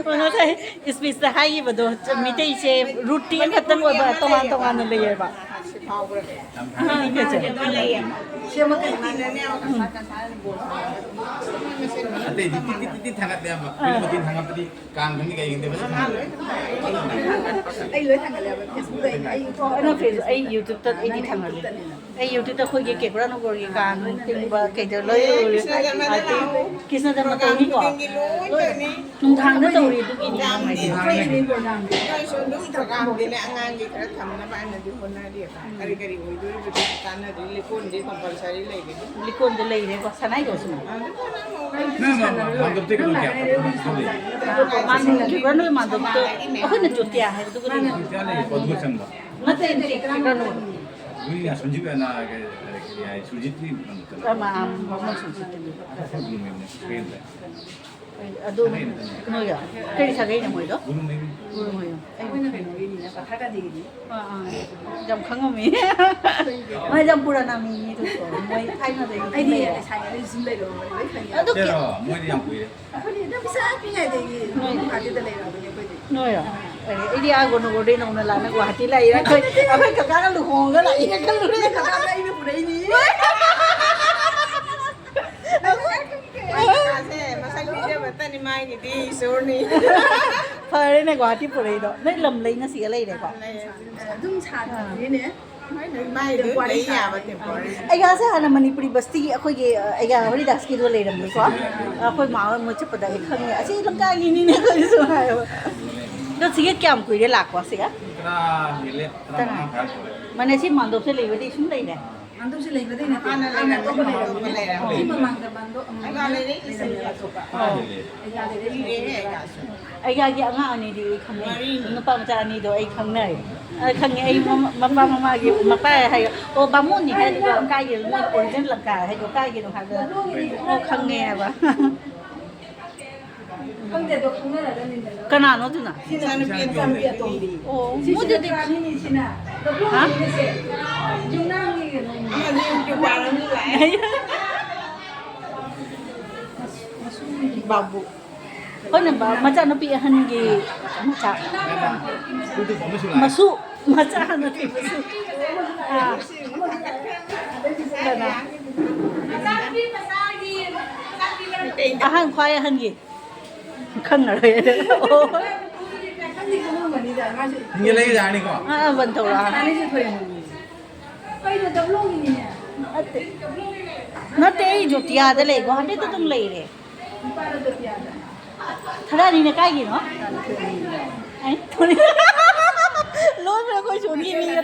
ꯑꯣ, ꯉꯁꯥꯏ ꯏꯁꯄꯤꯁꯇ ꯍꯥꯏꯈꯤꯕꯗꯣ, ꯑꯥ꯫ ꯃꯤꯇꯩꯁꯦ ꯔꯨꯠꯇꯤ ꯑꯃꯈꯛꯇꯪ ꯃꯅꯤꯄꯨꯔꯒꯤ ꯑꯣꯏꯕ, ꯑꯃ ꯇꯣꯉꯥꯟ ꯂꯩꯌꯦꯕ꯫ ꯇꯣꯉꯥꯟꯅ ꯂꯩꯌꯦꯕ꯫ ꯑꯥ, ꯁꯤ ꯐꯥꯎꯈ꯭ꯔꯦ꯫ ꯑꯥ, ꯀꯩꯁꯦ? ꯁꯤ ꯑꯃ ꯀꯩꯅꯣ ꯃꯥꯟꯅꯅꯦ, ꯑꯃ ꯀꯁꯥ ꯀꯁꯥ ꯕꯣꯜ ꯁꯥꯟꯅꯕ꯫ ꯑꯇꯩꯗꯤ ꯇꯤꯠ ꯇꯤꯠ ꯇꯤꯠ ꯇꯤꯠ ꯊꯥꯒꯠꯂꯦ ꯍꯥꯏꯕ꯫ ꯑꯥ꯫ ꯃꯇꯦꯡ ꯊꯥꯒꯠꯄꯗꯤ ꯀꯥꯡ ꯈꯪꯗꯦ ꯀꯩ ꯈꯪꯗꯦ ꯐꯖꯅ ꯊꯥꯒꯠꯂꯦ꯫ ꯑꯩ ꯂꯣꯏ ꯊꯥꯒꯠꯂꯦꯕ, Facebook ꯇ ꯑꯩ, ꯑꯩ ꯅꯪ Facebook, ꯑꯩ YouTube ꯇ ꯑꯩꯗꯤ ꯊꯥꯒꯠꯂꯦ꯫ ꯑꯩ YouTube ꯇ ꯑꯩꯈꯣꯏꯒꯤ ꯀꯦ ꯄꯨꯔꯥꯅꯨꯀꯣꯔꯒꯤ ꯀꯥꯡ ꯆꯤꯡꯕ ꯀꯩꯗ ꯂꯣꯏ ꯎꯔꯦ꯫ ꯀ꯭ꯔꯤꯁꯅ ꯖꯔꯃꯗ ꯂꯥꯛꯑꯣ꯫ ꯀ꯭ꯔꯤꯁꯅ ꯖꯔꯃ ꯄ꯭ꯔꯣꯒ꯭ꯔꯥꯝ ꯇꯧꯅꯤꯀꯣ? ꯈꯨꯗꯤꯡꯒꯤ ꯂꯣꯏ ꯇꯧꯅꯤ꯫ ꯅꯨꯡꯗꯥꯡꯗ ꯇꯧꯔꯤ ꯑꯗꯨꯒꯤꯅꯤ ꯌꯥꯝꯗꯦ꯫ ꯅꯨꯡꯉꯥꯏꯇꯦ꯫ ꯑꯩꯈꯣꯏꯁꯨ ꯑꯗꯨꯝ ꯄ꯭ꯔꯣꯒ꯭ꯔꯥꯝꯗꯤꯅꯦ ꯑꯉꯥꯡꯒꯤ ꯈꯔ ꯊꯝꯅꯕ ꯍꯥꯏꯅꯗꯤ ꯍꯣꯠꯅꯔꯤ꯫ ꯀꯔꯤ ꯀꯔꯤ ꯑꯣꯏꯗꯣꯔꯤꯕꯗꯤ ꯇꯥꯟꯅꯗ꯭ꯔꯤ꯫ ꯂꯤꯀꯣꯟꯗꯤ ꯀꯝꯄꯜꯁꯔꯤ ꯂꯩꯔꯦ꯫ ꯂꯤꯀꯣꯟꯗ ꯂꯩꯔꯦꯀꯣ, ꯁꯅꯥꯏꯗꯣ ꯁꯨꯝ꯫ ꯑ, ꯂꯤꯀꯣꯟ ꯑꯃ ꯅꯪ ꯃꯥ-, ꯃꯥꯟꯗꯕꯗꯤ ꯀꯩꯅꯣ ꯀꯌꯥ ꯐꯖꯅ ꯈꯜꯂꯤ? ꯃꯥ ꯁꯤꯡꯈꯤꯕ꯭ꯔꯥ ꯅꯣꯏ ꯃꯥꯟꯗꯕꯗꯣ? ꯑꯩꯈꯣꯏꯅ ꯖꯣꯇꯤꯌꯥ ꯍꯥꯏꯕꯗꯨꯒ ꯂꯩ꯫ ꯖꯣꯇꯤꯌꯥ ꯂꯩꯌꯦ, ꯑꯗꯨꯒ ꯆꯪꯕ꯫ ꯅꯠꯇꯦ, ꯅꯠꯇꯦ, ꯀꯩꯅꯣ꯫ ꯃꯤ ꯁꯟꯖꯤꯠ ꯑꯅ ꯀꯔꯤ, ꯀꯔꯤ ꯍꯥꯏ, ꯁꯨꯔꯖꯤꯠꯀꯤ ꯃꯥꯟꯗꯕ꯫ ꯑ, ꯃꯥ, ꯑ, ꯃꯃꯣꯟ ꯁꯨꯔꯖꯤꯠꯇꯨꯅꯤ꯫ ꯑꯩꯈꯣꯏ ꯌꯦꯡꯉꯦꯕꯅꯦ, ꯁ꯭ꯀ꯭ꯔꯤꯟꯗ꯫ ꯑꯗꯨ ꯅꯣꯏꯒ ꯀꯔꯤ ꯁꯥꯒꯩꯅꯣ ꯃꯣꯏꯗꯣ? ꯒꯨꯔꯨꯃꯌꯨꯝ꯫ ꯒꯨꯔꯨꯃꯌꯨꯝ꯫ ꯑꯩꯈꯣꯏꯅ ꯀꯩꯅꯣꯒꯤꯅꯤꯅ, ꯀꯊꯥꯀꯥꯗꯤꯒꯤꯅꯤ꯫ ꯑꯥ, ꯑꯥ꯫ ꯌꯥꯝ ꯈꯪꯉꯝꯃꯤ꯫ ꯃꯥ ꯌꯥꯝ ꯄꯨꯔꯥꯅꯥ ꯃꯤꯅꯤ ꯑꯗꯨꯀꯣ꯫ ꯃꯣꯏ ꯊꯥꯏꯅꯗꯒꯤ ꯑꯩꯗꯤ ꯂꯩꯔꯦ꯫ ꯂꯩꯁꯥꯔꯤꯉꯩꯗꯩ ꯁꯨꯝ ꯂꯩꯔꯛꯑꯕꯅꯦ, ꯂꯣꯏ ꯈꯪꯉꯦ꯫ ꯑꯗꯨ ꯀꯌꯥ ꯆꯦꯔꯣ, ꯃꯣꯏꯗꯤ ꯌꯥꯝ ꯀꯨꯏꯔꯦ꯫ ꯑꯩꯈꯣꯏꯗꯤ ꯑꯗꯨꯝ ꯄꯤꯁꯛ ꯄꯤꯛꯏꯉꯩꯗꯒꯤ ꯅꯣꯏ ꯒꯨꯍꯥꯇꯤꯗ ꯂꯩꯔꯛꯑꯕꯅꯦ ꯑꯩꯈꯣꯏꯗꯤ꯫ ꯅꯣꯏꯔꯣ? ꯑꯩꯗꯤ ꯑꯥ ꯒꯣꯅꯣꯒꯣꯔꯗꯩ ꯅꯧꯅ ꯂꯥꯛꯅ ꯒꯨꯍꯥꯇꯤ ꯂꯥꯛꯏꯔ ꯑꯩꯈꯣꯏ, ꯑꯩꯈꯣꯏ ꯀꯀꯥꯒ ꯂꯨꯍꯣꯡꯉꯒ ꯂꯥꯛꯏꯔ ꯈꯜꯂꯨꯔꯦ꯫ ꯀꯀꯥꯒ ꯑꯩꯅ ꯄꯨꯔꯛꯏꯅꯤ꯫ ꯑꯩ ꯀꯀꯥꯁꯦ ꯃꯁꯛ ꯊꯤꯖꯕꯇꯅꯤ, ꯃꯥꯏꯒꯤꯗꯤ ꯏꯁꯣꯔꯅꯤ꯫ ꯐꯔꯦꯅꯦ ꯒꯨꯍꯥꯇꯤ ꯄꯨꯔꯛꯏꯗꯣ꯫ ꯅꯣꯏ ꯂꯝ ꯂꯩꯅ ꯁꯤꯒ ꯂꯩꯔꯦꯀꯣ? ꯑꯗꯨꯝ ꯁꯥꯟꯅꯗꯣꯏꯅꯦ꯫ ꯃꯥꯏꯗꯨ ꯂꯩ ꯌꯥꯕ temporary꯫ ꯑꯩꯒꯥꯁꯦ ꯍꯥꯟꯅ ꯃꯅꯤꯄꯨꯔꯤ ꯕꯁꯇꯤꯒꯤ ꯑꯩꯈꯣꯏꯒꯤ, ꯑ, ꯑꯩꯒꯥ ꯍꯔꯤꯗꯥꯁꯀꯤꯗꯣ ꯂꯩꯔꯝꯃꯤꯀꯣ꯫ ꯑꯩꯈꯣꯏ ꯃꯥ ꯍꯣꯏ ꯃꯣꯏ ꯆꯠꯄꯗ ꯑꯩ ꯈꯪꯉꯦ꯫ "ꯑꯁꯤ ꯂꯝꯀꯥꯒꯤꯅꯤꯅꯦ" ꯑꯩꯈꯣꯏꯁꯨ ꯍꯥꯏꯌꯦꯕ꯫ ꯑꯗꯣ ꯁꯤꯒ ꯀꯌꯥꯝ ꯀꯨꯏꯔꯦ ꯂꯥꯛꯄ ꯁꯤꯒ? ꯇꯔꯥ ꯍꯦꯜꯂꯦ, ꯇꯔꯥ꯫ ꯇꯔꯥꯃꯉꯥ ꯐꯥꯔꯛꯇꯣꯔꯦ꯫ ꯃꯥꯅꯦ, ꯁꯤ ꯃꯥꯟꯗꯣꯞꯁꯦ ꯂꯩꯕꯗꯤ ꯁꯨꯝ ꯂꯩꯔꯦ꯫ ꯃꯥꯟꯗꯣꯞꯁꯦ ꯂꯩꯕꯗꯩ ꯅꯠꯇꯦ꯫ ꯍꯥꯟꯅ ꯂꯩꯔꯝꯃꯦ, ꯍꯥꯟꯅ ꯑꯇꯣꯞꯄ ꯂꯩꯔꯝꯃꯦ꯫ ꯂꯩꯔꯝꯃꯦ꯫ ꯁꯤ ꯃꯃꯥꯡꯗ ꯃꯥꯟꯗꯣꯞ ꯑꯃ ꯑꯩꯒꯥ ꯂꯩꯔꯛꯏꯁꯦ ꯂꯩꯔꯝꯃꯦ, ꯑꯇꯣꯞꯄ꯫ ꯑꯥ꯫ ꯑꯩꯒꯥ ꯂꯩꯔꯛꯏꯁꯦ꯫ ꯀꯨꯏꯔꯦꯍꯦ ꯑꯩꯒꯥꯁꯨ꯫ ꯑꯩꯒꯥꯒꯤ ꯑꯉꯥꯡ ꯑꯅꯤꯗꯤ ꯑꯩ ꯈꯪꯅꯩ꯫ ꯃꯔꯤꯅꯤ꯫ ꯅꯨꯄꯥ ꯃꯆꯥ ꯑꯅꯤꯗꯣ ꯑꯩ ꯈꯪꯅꯩ꯫ ꯑ, ꯈꯪꯉꯦ꯫ ꯑꯩ ꯃꯃꯥ, ꯃꯄꯥ ꯃꯃꯥꯒꯤ, ꯃꯄꯥ ꯍꯥꯏꯌꯣ꯫ ꯑꯣ, ꯕꯥꯃꯣꯟꯅꯤ ꯍꯥꯏꯗꯨꯒ ꯀꯥꯏꯒꯤꯅꯣ? ꯃꯣꯏ original ꯂꯪꯀꯥ ꯍꯥꯏꯗꯣ ꯀꯥꯏꯒꯤꯅꯣ ꯍꯥꯏꯕ꯫ ꯑꯣ, ꯈꯪꯉꯦ ꯍꯥꯏꯕ꯫ ꯈꯪꯗꯦ, ꯑꯗꯣ ꯈꯪꯅꯔꯒꯅꯤꯗꯅ꯫ ꯀꯅꯥꯅꯣ ꯑꯗꯨꯅ? ꯏꯆꯥꯅꯨꯄꯤ ꯑꯇꯣꯝꯕꯤ꯫ ꯑꯣ, ꯁꯤꯁꯤꯅ ꯃꯣꯏꯗꯗꯤ ꯀꯥꯅꯤꯅꯤ, ꯁꯤꯅ꯫ ꯍꯥ? ꯌꯨꯝꯅꯥꯝꯒꯤ ꯀꯩꯅꯣꯅꯤ꯫ ꯑꯃꯗꯤ YouTuber ꯑꯃ ꯂꯥꯛꯑꯦ꯫ ꯕꯥꯕꯨ꯫ ꯑꯩꯈꯣꯏꯅ ꯕ-, ꯃꯆꯥꯅꯨꯄꯤ ꯑꯍꯟꯒꯤ ꯃꯆꯥ꯫ ꯃꯁꯨ, ꯃꯆꯥ ꯅꯠꯇꯦ, ꯃꯁꯨ꯫ ꯑꯥ꯫ ꯀꯅꯥ? ꯑꯍꯟ, ꯈ꯭ꯋꯥꯏ ꯑꯍꯟꯒꯤ꯫ ꯈꯪꯉꯔꯣꯏ꯫ ꯑꯣ꯫ ꯏꯪꯉꯦ ꯂꯩ ꯌꯥꯅꯤꯀꯣ? ꯑꯥ, ꯑꯥ, ꯕꯟ ꯇꯧꯔꯣ, ꯑꯥ꯫ ꯅꯠꯇꯦ꯫ ꯅꯠꯇꯦ, ꯑꯩ ꯖꯣꯇꯤꯌꯥꯗ ꯂꯩ, ꯒꯨꯋꯥꯍꯥꯇꯤꯗ ꯑꯗꯨꯝ ꯂꯩꯔꯦ꯫ ꯊꯔꯥꯅꯤꯅ ꯀꯥꯏꯒꯤꯅꯣ? ꯑꯩ ꯊꯣꯔꯤ-, ꯂꯣꯟꯅ ꯑꯩꯈꯣꯏ ꯁꯣꯝꯒꯤ ꯃꯤꯒ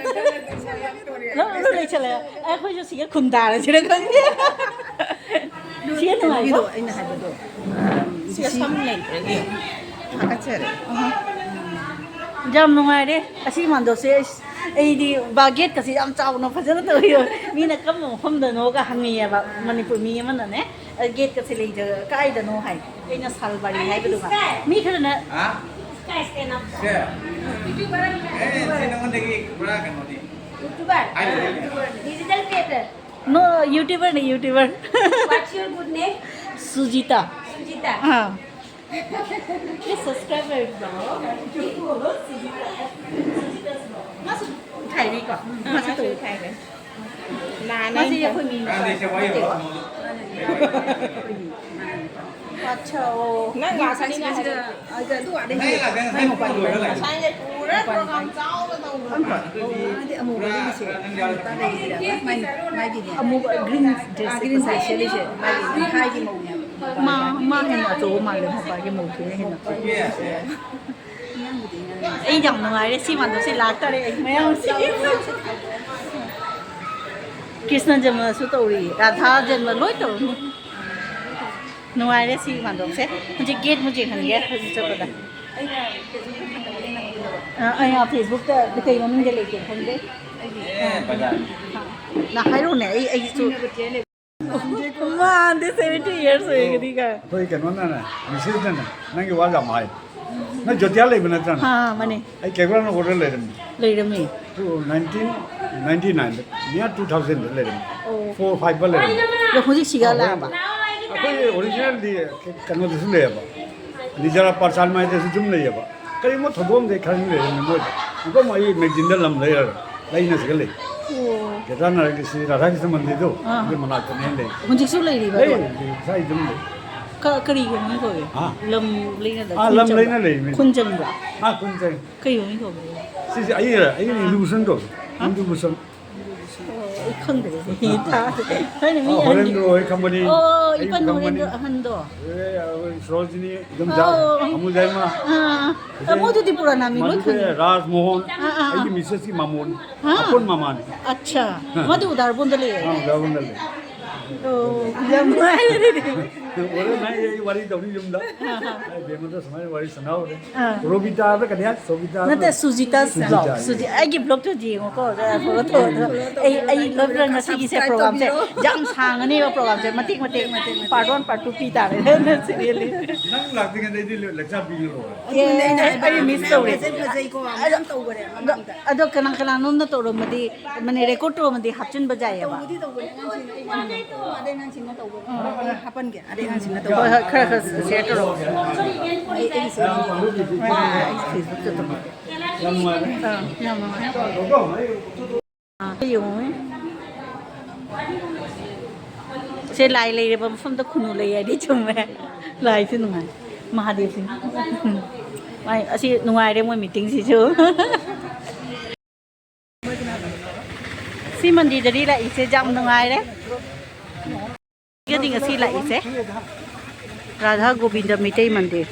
ꯂꯣꯏ, ꯂꯣꯏ ꯂꯩꯁꯜꯂꯦ꯫ ꯑꯩꯈꯣꯏꯁꯨ ꯁꯤꯒ ꯈꯨꯟꯗꯥꯔꯁꯤꯔ ꯈꯪꯗꯦ꯫ ꯁꯤꯒ ꯅꯨꯡꯉꯥꯏꯕ꯭ꯔꯣ? ꯀꯩꯅꯣꯒꯤꯗꯣ ꯑꯩꯅ ꯍꯥꯏꯕꯗꯣ꯫ ꯁꯤꯒ ꯁꯝ ꯂꯩꯇ꯭ꯔꯗꯤ ꯍꯥꯀꯠꯆꯔꯦ꯫ ꯌꯥꯝ ꯅꯨꯡꯉꯥꯏꯔꯦ ꯑꯁꯤ ꯃꯥꯟꯗꯣꯞꯁꯦ꯫ ꯑꯩꯁ, ꯑꯩꯗꯤ ꯕꯥ-, ꯒꯦꯠꯀꯁꯦ ꯌꯥꯝ ꯆꯥꯎꯅ ꯐꯖꯅ ꯇꯧꯋꯤ꯫ ꯃꯤꯅ "ꯀꯔꯝꯕ ꯃꯐꯝꯗꯅꯣꯒ" ꯍꯪꯉꯛꯑꯦꯕ, ꯃꯅꯤꯄꯨꯔ ꯃꯤ ꯑꯃꯅꯅꯦ꯫ ꯒꯦꯠꯀꯁꯦ ꯂꯩꯖ ꯀꯥꯏꯗꯅꯣ ꯍꯥꯏ꯫ ꯑꯩꯅ ꯁꯥꯜꯕꯥꯔꯤ ꯍꯥꯏꯕꯗꯨꯒ꯫ ꯃꯤ ꯈꯔꯅ ꯍꯥ? ꯁꯦ꯫ ꯑꯦ, ꯁꯤ ꯅꯉꯣꯟꯗꯒꯤ ꯄꯨꯔꯥ ꯀꯩꯅꯣꯅꯤ꯫ YouTuber? ꯍꯥꯏ, ꯍꯥꯏ, ꯍꯥꯏ꯫ Digital creator? No, YouTuber ꯅꯦ, YouTuber꯫ What's your good name? ꯁꯨꯖꯤꯇꯥ꯫ ꯁꯨꯖꯤꯇꯥ꯫ Ah. Please subscribe ꯃꯥꯁꯨ ꯊꯥꯏꯔꯤꯀꯣ? ꯃꯥꯁꯨ ꯇꯧ꯫ ꯊꯥꯏꯔꯦ꯫ ꯃꯥꯁꯤ ꯑꯩꯈꯣꯏ ꯃꯤ ꯅꯠꯇꯦ꯫ ꯑꯠꯁꯥ, ꯑꯣ꯫ ꯅꯪ ꯂꯥꯛꯀꯅꯤ ꯍꯥꯏꯔꯦ꯫ ꯑꯗꯨ ꯑꯥꯗꯩ ꯉꯁꯥꯏꯅꯦ ꯄꯨꯔꯥ program ꯆꯥꯎꯅ ꯇꯧꯕ꯭ꯔꯥ? ꯑꯃꯗꯤ ꯑꯃꯨꯕꯒꯤꯁꯦ꯫ ꯃꯥꯒꯤꯅꯦ꯫ ꯑꯃꯨꯕ green dress ꯁꯦꯠꯄ ꯁꯦꯠꯂꯤꯁꯦ꯫ ꯃꯥꯒꯤ ꯂꯝꯈꯥꯏꯒꯤ ꯃꯧꯅꯦꯕ꯫ ꯃꯥ, ꯃꯥ ꯍꯦꯟꯅ ꯑꯆꯧꯕ ꯃꯥꯜꯂꯦ, ꯃꯄꯥꯒꯤ ꯃꯧꯁꯤꯅ ꯍꯦꯟꯅ꯫ ꯑꯩ ꯌꯥꯝ ꯅꯨꯡꯉꯥꯏꯔꯦ, ꯁꯤ ꯃꯥꯟꯗꯣꯞꯁꯦ ꯂꯥꯛꯇꯥꯔꯦ ꯑꯩ ꯃꯌꯥꯝꯁꯦ꯫ ꯀ꯭ꯔꯤꯁꯅ ꯖꯟꯃꯁꯨ ꯇꯧꯔꯤ, ꯔꯥꯙꯥ ꯖꯟꯃ ꯂꯣꯏ ꯇꯧꯔꯅꯤ꯫ ꯅꯨꯡꯉꯥꯏꯔꯦ ꯁꯤ ꯃꯥꯟꯗꯣꯞꯁꯦ꯫ ꯍꯧꯖꯤꯛ gate ꯃꯨꯛ ꯆꯤꯡꯍꯟꯒꯦ ꯍꯧꯖꯤꯛ ꯆꯠꯄꯗ꯫ ꯑ, ꯑꯩ ꯐꯦꯁꯕꯨꯛꯇ ꯀꯩ ꯃꯃꯤꯡꯗ ꯂꯩꯒꯦ ꯈꯪꯗꯦ꯫ ꯅ ꯍꯥꯏꯔꯛꯎꯅꯦ, ꯑꯩ, ꯑꯩꯁꯨ꯫ ꯃꯥꯟꯗꯦ, seventy years ꯑꯣꯏꯒꯅꯤ ꯀꯥꯏ꯫ ꯑꯩꯈꯣꯏ ꯀꯩꯅꯣꯅꯅꯦ, ꯃꯤꯁꯦꯁꯅꯅꯦ, ꯅꯪꯒꯤ ꯋꯥ ꯌꯥꯝ ꯍꯥꯏ꯫ ꯅꯪ ꯖꯣꯇꯤꯌꯥ ꯂꯩꯕ ꯅꯠꯇ꯭ꯔꯥ? ꯑꯥ, ꯃꯥꯅꯦ꯫ ꯑꯩ ꯀꯩꯕ꯭ꯔꯥꯅ ꯑꯣꯔꯗꯔ ꯂꯩꯔꯝꯃꯤ꯫ ꯂꯩꯔꯝꯃꯤ꯫ ꯇꯨ ꯅꯥꯏꯟꯇꯤꯟ ꯅꯥꯏꯟꯇꯤ ꯅꯥꯏꯟꯗ, near two thousand ꯂꯩꯔꯝꯃꯤ꯫ ꯑꯣ꯫ Four five ꯂꯩꯔꯝꯃꯤ꯫ ꯑꯗꯣ ꯍꯧꯖꯤꯛ ꯁꯤꯒ ꯑꯥ, ꯂꯥꯛꯑꯕ? ꯑꯩꯈꯣꯏ originalꯗꯤ ꯀꯩꯅꯣꯗꯁꯨ ꯂꯩꯌꯦꯕ, ꯅꯤꯖꯔꯥ ꯄꯥꯔꯁꯥꯟ ꯃꯥꯏꯗꯁꯨ ꯑꯗꯨꯝ ꯂꯩꯌꯦꯕ꯫ ꯀꯔꯤꯒꯨꯝꯕ ꯊꯧꯗꯣꯛ ꯑꯃꯗꯤ ꯈꯔ ꯂꯩꯔꯝꯃꯤ ꯃꯣꯏꯗ꯫ ꯑꯗꯨꯝ ꯑꯩ magazine ꯂꯝ ꯂꯩꯔꯒ ꯂꯩꯅꯁꯤꯒ ꯂꯩ꯫ ꯑꯣ꯫ ꯀꯦꯗꯥꯔꯅꯥꯊꯀꯤ ꯁꯤ ꯔꯥꯙꯥꯀ꯭ꯔꯤꯁꯅ ꯃꯟꯗꯤꯔꯗꯣ, ꯑꯥ꯫ ꯑꯗꯨ ꯃꯅꯥꯛꯇꯅꯦ ꯑꯩꯅ ꯂꯩ꯫ ꯍꯧꯖꯤꯛꯁꯨ ꯂꯩꯔꯤꯕ ꯂꯩ, ꯑꯗꯣ? ꯂꯩ, ꯉꯁꯥꯏ ꯑꯗꯨꯝ ꯂꯩ꯫ ꯀ-, ꯀꯔꯤꯒꯤ ꯃꯃꯤꯡ ꯀꯧꯒꯦ? ꯍꯥ? ꯂꯝ ꯂꯩꯅꯗ ꯑꯥ, ꯂꯝ ꯈꯨꯟꯖꯪ-, ꯂꯩꯅ ꯂꯩ, ꯃꯤ꯫ ꯈꯨꯟꯖꯪꯕ꯭ꯔꯥ? ꯑꯥ, ꯈꯨꯟꯖꯪ꯫ ꯀꯩ ꯃꯃꯤꯡ ꯀꯧꯒꯦ? ꯁꯤꯁꯦ ꯑꯩꯔ? ꯑꯩ ꯑꯥ꯫ ꯏꯟꯗꯨꯚꯨꯁꯟ ꯀꯧꯏ꯫ ꯍꯥ? ꯏꯟꯗꯨꯚꯨꯁꯟ꯫ ꯑꯣ, ꯑꯩ ꯈꯪꯗ꯭ꯔꯦ꯫ ꯊꯥꯗꯦ꯫ ꯊꯥꯏꯅ ꯃꯤ ꯑꯥ, ꯑꯍꯟꯒꯤ꯫ ꯍꯣꯔꯦꯟꯗ꯭ꯔꯣ ꯍꯣꯏ ꯈꯪꯕꯅꯤ꯫ ꯑꯣ, ꯑꯩ ꯏꯄꯟ ꯈꯪꯕꯅꯤ꯫ ꯍꯣꯔꯦꯟꯗ꯭ꯔꯣ ꯑꯍꯟꯗꯣ꯫ ꯑꯦ, ꯑꯩꯈꯣꯏ ꯁꯣꯔꯣꯖꯤꯅꯤ, ꯏꯗꯣꯝꯆꯥ, ꯑꯣ꯫ ꯑꯃꯨ ꯖꯥꯏꯃ꯫ ꯑꯥ, ꯑꯥ꯫ ꯑꯗꯨꯗꯩ ꯑꯃꯨꯗꯨꯗꯤ ꯄꯨꯔꯥꯅꯥ ꯃꯤ ꯂꯣꯏ ꯃꯗꯨꯗꯤ ꯈꯪꯉꯤ꯫ ꯔꯥꯖ ꯃꯣꯍꯟ, ꯑꯥ, ꯑꯥ, ꯑꯥ꯫ ꯑꯩꯒꯤ ꯃꯤꯁꯦꯁꯀꯤ ꯃꯃꯣꯟ, ꯍꯥ? ꯑꯄꯨꯟ ꯃꯃꯥꯅꯤ꯫ ꯑꯠꯆꯥ꯫ ꯑꯥ꯫ ꯃꯗꯨ ꯎꯗꯥꯔꯕꯣꯟꯗ ꯂꯩꯌꯦ? ꯑꯥ, ꯎꯗꯥꯔꯕꯣꯟꯗ ꯂꯩ꯫ ꯑꯣ, ꯌꯥꯝ ꯅꯨꯡꯉꯥꯏꯔꯦ ꯑꯗꯨꯗꯤ꯫ ꯑꯣꯏꯔꯣꯏ, ꯅꯪ ꯑꯩ ꯋꯥꯔꯤ ꯇꯧꯔꯤ ꯌꯨꯝꯗ꯫ ꯑꯩ ꯕꯦꯝꯃꯗ ꯁꯨꯃꯥꯏꯅ ꯋꯥꯔꯤ ꯁꯥꯟꯅꯍꯧꯔꯦ꯫ ꯑꯥ꯫ ꯔꯣꯕꯤꯇꯥ ꯍꯥꯏꯕ꯭ꯔꯥ ꯀꯔꯤ ꯍꯥꯏ? ꯁꯣꯕꯤꯇꯥ ꯅꯠꯇꯦ, ꯍꯥꯏꯕ꯭ꯔꯥ? ꯁꯨꯖꯤꯇꯥ ꯁꯨꯖꯤꯇꯥ꯫ Vlog꯫ ꯁꯨꯖꯤ-, ꯑꯩꯒꯤ vlogꯇꯨ ꯌꯦꯡꯉꯣꯀꯣ, ꯑꯗ photo ꯊꯣꯛꯑꯣ꯫ ꯑꯩ, ꯑꯩ ꯂꯣꯏ ꯂꯣꯏ ꯉꯁꯤꯒꯤꯁꯦ subscribe programꯁꯦ ꯇꯧꯕꯤꯔꯣ꯫ ꯌꯥꯝ ꯁꯥꯡꯉꯅꯦꯕ programꯁꯦ, ꯃꯇꯦꯛ ꯃꯇꯦꯛ꯫ Part one, part two ꯄꯤ ꯇꯥꯔꯦ꯫ Serially꯫ ꯅꯪ ꯂꯥꯛꯇ꯭ꯔꯤꯉꯩꯗ ꯑꯩꯗꯤ ꯂꯦꯛꯆꯔ ꯄꯤꯒꯦ ꯂꯣꯏꯔꯦ꯫ ꯑꯗꯨꯅꯦ ꯑꯩꯅ ꯑꯩ, ꯍꯥꯏꯕ꯫ ꯑꯩ miss ꯇꯧꯔꯦ꯫ ꯐꯖꯩ, ꯐꯖꯩꯀꯣ, ꯑꯗꯣ, ꯌꯥꯝ ꯇꯧꯕꯅꯦ ꯑꯗꯣ, ꯃꯃꯥꯡꯗ꯫ ꯑꯗꯣ ꯀꯅꯥ ꯀꯅꯥꯅꯣꯝꯅ ꯇꯧꯔꯝꯃꯗꯤ, ꯃꯅꯦ, record ꯇꯧꯔꯝꯃꯗꯤ ꯍꯥꯞꯆꯤꯟꯕ ꯌꯥꯏꯌꯦꯕ꯫ ꯇꯧꯕꯗꯤ ꯇꯧꯕꯅꯦ ꯑꯉꯥꯡꯁꯤꯡꯅ, ꯑꯩ ꯍꯥꯞꯀꯦ ꯇꯧꯕ, ꯑꯗꯩ ꯑꯉꯥꯡꯁꯤꯡꯅ ꯇꯧꯕꯅꯦ꯫ ꯑꯩ ꯍꯥꯞꯄꯟꯒꯦ, ꯑꯗꯩ ꯑꯉꯥꯡꯁꯤꯡꯅ ꯇꯧꯕ꯫ ꯍꯣꯏ, ꯍꯣꯏ, ꯈꯔ ꯈꯔ share ꯇꯧꯔꯛꯑꯣ꯫ ꯑꯩ, ꯑꯩꯒꯤꯁꯦ, ꯑꯩ Facebookꯇ ꯇꯧꯒꯦ꯫ ꯌꯥꯝ ꯅꯨꯡꯉꯥꯏ꯫ ꯑꯥ, ꯌꯥꯝ ꯅꯨꯡꯉꯥꯏ꯫ ꯑꯥ, ꯌꯦꯡꯉꯨꯅꯦ꯫ ꯁꯦ, ꯂꯥꯏ ꯂꯩꯔꯕ ꯃꯐꯝꯗ ꯈꯨꯅꯨ ꯂꯩ ꯍꯥꯏꯗꯤ ꯆꯨꯝꯃꯦ꯫ ꯂꯥꯏꯁꯨ ꯅꯨꯡꯉꯥꯏ꯫ ꯃꯍꯥꯗꯦꯕꯁꯨ꯫ ꯃꯥꯏ, ꯑꯁꯤ ꯅꯨꯡꯉꯥꯏꯔꯦ ꯃꯣꯏ meetingꯁꯤꯁꯨ꯫ ꯁꯤ ꯃꯟꯗꯤꯔꯗꯗꯤ ꯂꯥꯛꯏꯁꯦ ꯌꯥꯝ ꯅꯨꯡꯉꯥꯏꯔꯦ꯫ ꯁꯤꯒꯗꯤ ꯉꯁꯤ ꯂꯥꯛꯏꯁꯦ ꯔꯥꯙꯥ ꯒꯣꯕꯤꯟꯗ ꯃꯩꯇꯩ ꯃꯟꯗꯤꯔ꯫